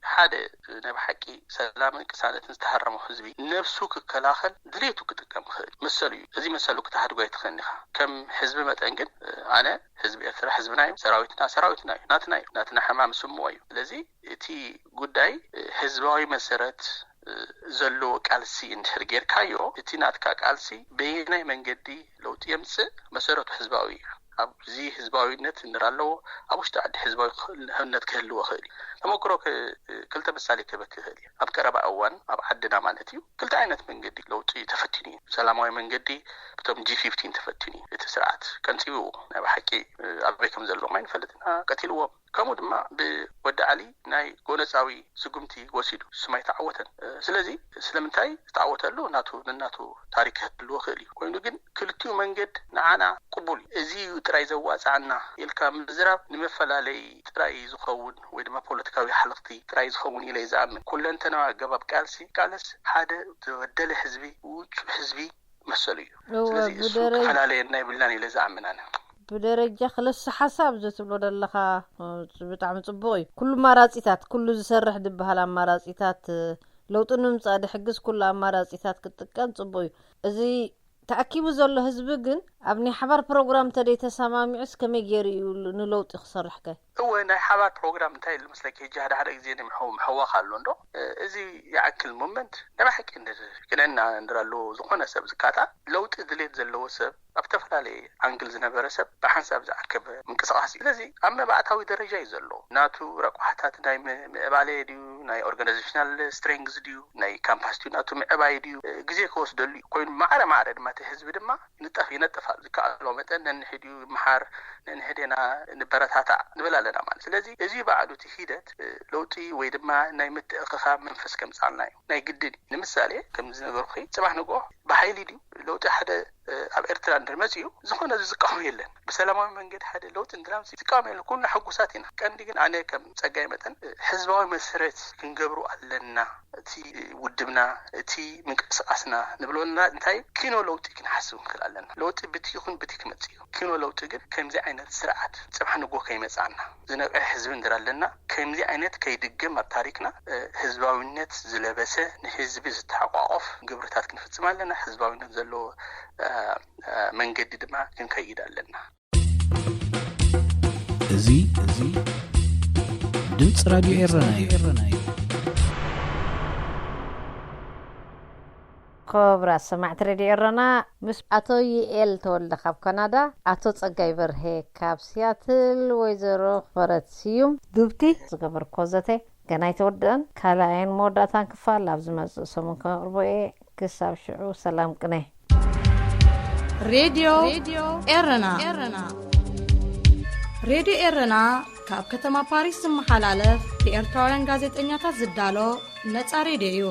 ሓደ ናይ ብሓቂ ሰላምን ቅሳነትን ዝተሃረሞ ህዝቢ ነብሱ ክከላኸል ድሌቱ ክጥቀም ክኽእል መሰሉ እዩ። እዚ መሰሉ ክትሃድጎ ኣይትኽእልን ኢኻ። ከም ህዝቢ መጠን ግን፣ እ፣ ኣነ ህዝቢ ኤርትራ ህዝብና እዩ፣ ሰራዊትና ሰራዊትና እዩ፣ ናትና እዩ፣ ናትና ሕማም ስምዎ እዩ። ስለዚ እቲ ጉዳይ፣ እ፣ ህዝባዊ መሰረት፣ እ፣ ዘለዎ ቃልሲ እንድሕር ጌርካዮ፣ እቲ ናትካ ቃልሲ በየናይ መንገዲ ለውጢ የምጽእ መሰረቱ ህዝባዊ እዩ። ኣብዚ ህዝባዊነት እንድር ኣለዎ፣ ኣብ ውሽጢ ዓዲ ህዝባዊ ክህል-፣ ህነት ክህልዎ ይኽእል እዩ። ተመክሮ ክ-፣ ክልተ ምሳሌ ክህበክ ይኽእል እዩ። ኣብ ቀረባ እዋን ኣብ ዓድና ማለት እዩ፣ ክልተ ዓይነት መንገዲ ለውጢ ተፈቲኑ እዩ። ሰላማዊ መንገዲ ብቶም ጂ ፊፍቲን ተፈቲኑ እዩ። እቲ ስርዓት ቀንጺብዎ፣ ናይ ብሓቂ፣ እ፣ ኣበይ ከም ዘለዎም ኣይንፈልጥና፣ ቀቲልዎም። ከምኡ ድማ ብወዲ ዓሊ ናይ ጎነጻዊ ስጉምቲ ወሲዱ፣ እሱም ኣይተዓወተን። እ፣ ስለዚ ስለምንታይ ዝተዓወተሉ ናቱ፣ ነናቱ ታሪክ ክህልዎ ክእል እዩ። ኮይኑ ግን ክልቲኡ መንገድ ንዓና ቅቡል እዩ። እዚ እዩ ጥራይ ዘዋጽዓና ኢልካ ምዝራብ ንመፈላለይ ጥራይ እዩ ዝኸውን፣ ወይ ድማ ፖለቲካዊ ሓለኽቲ ጥራይ ዝኸውን ኢለ እየ ዝኣምን። ኩለንተናዊ ኣገባብ ቃልሲ፣ ቃለስ ሓደ ዝበደለ ህዝቢ፣ ውጹዕ ህዝቢ መሰሉ እዩ። እወ፣ ስለዚ እሱ ብደረጃ ክፈላለየና የብልናን ኢለ ዝኣምን ኣነ። ብደረጃ ክልሰ ሓሳብ ዘትብሎ ዘለኻ፣ እ፣ ብጣዕሚ ጽቡቕ እዩ። ኩሉ ኣማራጺታት፣ ኩሉ ዝሰርሕ ዝበሃል ኣማራጺታት፣ እ፣ ለውጢ ንምምጻእ ድሕግዝ ኩሉ ኣማራጺታት ክጥቀም ጽቡቕ እዩ። እዚ ተኣኪቡ ዘሎ ህዝቢ ግን ኣብ ናይ ሓባር ፕሮግራም እንተደይ ተሰማሚዑስ ከመይ ገይሩ እዩ ንለውጢ ክሰርሕ ከ? እወ፣ ናይ ሓባር ፕሮግራም እንታይ ኢሉ መስለኪ፣ ሕጂ ሓደ ሓደ ግዜ ንምሕው-፣ ምሕዋኽ ኣሎ እንዶ። እ፣ እዚ ይኣክል ሞመንት ናይ ብሓቂ እንድር ቅንዕና እንድር ኣለዎ ዝኾነ ሰብ ዝካታ ለውጢ ድሌት ዘለዎ ሰብ ኣብ ዝተፈላለየ ኣንግል ዝነበረ ሰብ ብሓንሳብ ዝኣከበ ምንቅስቃስ እዩ። ስለዚ ኣብ መባእታዊ ደረጃ እዩ ዘሎ። ናቱ ረቋሕታት ናይ ም-፣ ምዕባለ ድዩ፣ ናይ ኦርጋናይዜሽናል ስትሬንግዝ ድዩ፣ ናይ ካምፓስ ድዩ፣ ናቱ ምዕባይ ድዩ፣ እ፣ ግዜ ክወስደሉ እዩ። ኮይኑ ማዕረ ማዕረ ድማ እቲ ህዝቢ ድማ ንጠፍ ይነጥፍ ኣሎ። ዝከኣሎ መጠን ነንሕድ እዩ ይመሓር፣ ነንሕድ ኢና ንበረታታዕ ንብል ኣለና ማለት። ስለዚ እዚ ባዕሉ እቲ ሂደት፣ እ፣ ለውጢ ወይ ድማ ናይ ምትእኽኻብ መንፈስ ከምጻልና እዩ። ናይ ግድን እዩ። ንምሳሌ፣ ከም ዝነገርኩኺ፣ ጽባሕ ንግሆ ብሓይሊ ድዩ ለውጢ ሓደ፣ እ፣ ኣብ ኤርትራ እንድር መጺኡ፣ ዝኾነ ዝቃወም የለን። ብሰላማዊ መንገዲ ሓደ ለውጢ እንድር ኣምጺኡ ዝቃወም የለን። ኩልና ሕጉሳት ኢና። ቀንዲ ግን ኣነ ከም ጸጋይ መጠን፣ እ፣ ህዝባዊ መሰረት ክንገብሩ ኣለና። እቲ ውድብና፣ እቲ ምንቅስቃስና ንብሎ ኣለና። እንታይ ኪኖ ለውጢ ክንሓስብ ንክእል ኣለና። ለውጢ ብቲ ይኹን ብቲ ክመጽእ እዩ። ኪኖ ለውጢ ግን ከምዚ ዓይነት ስርዓት ጽባሕ ንግሆ ከይመጽኣና፣ ዝነቅሐ ህዝቢ እንድር ኣለና፣ ከምዚ ዓይነት ከይድገም ኣብ ታሪክና፣ እ፣ ህዝባዊነት ዝለበሰ ንህዝቢ ዝተሓቋቆፍ ግብርታት ክንፍጽም ኣለና። ህዝባዊነት ዘለዎ መንገዲ ድማ ክንከይድ ኣለና። እዚ እዚ ድምፂ ራድዮ ኤረና እዩ። ክቡራት ሰማዕቲ ሬድዮ ኤረና፣ ምስ ኣቶ ይኤል ተወልደ ካብ ካናዳ፣ ኣቶ ጸጋይ በርሄ ካብ ሲያትል፣ ወይዘሮ ክበረት ስዩም ዱብቲ ዝገበርኮ ዘተ ገና ኣይተወደአን። ካልኣይን መወዳእታን ክፋል ኣብ ዝመጽእ ሰሙን ከቕርቦ እየ። ክሳብ ሽዑ ሰላም ቅነ። ሬድዮ ኤረና። ሬድዮ ኤረና ካብ ከተማ ፓሪስ ዝመሓላለፍ ብኤርትራውያን ጋዜጠኛታት ዝዳሎ ነጻ ሬድዮ እዩ።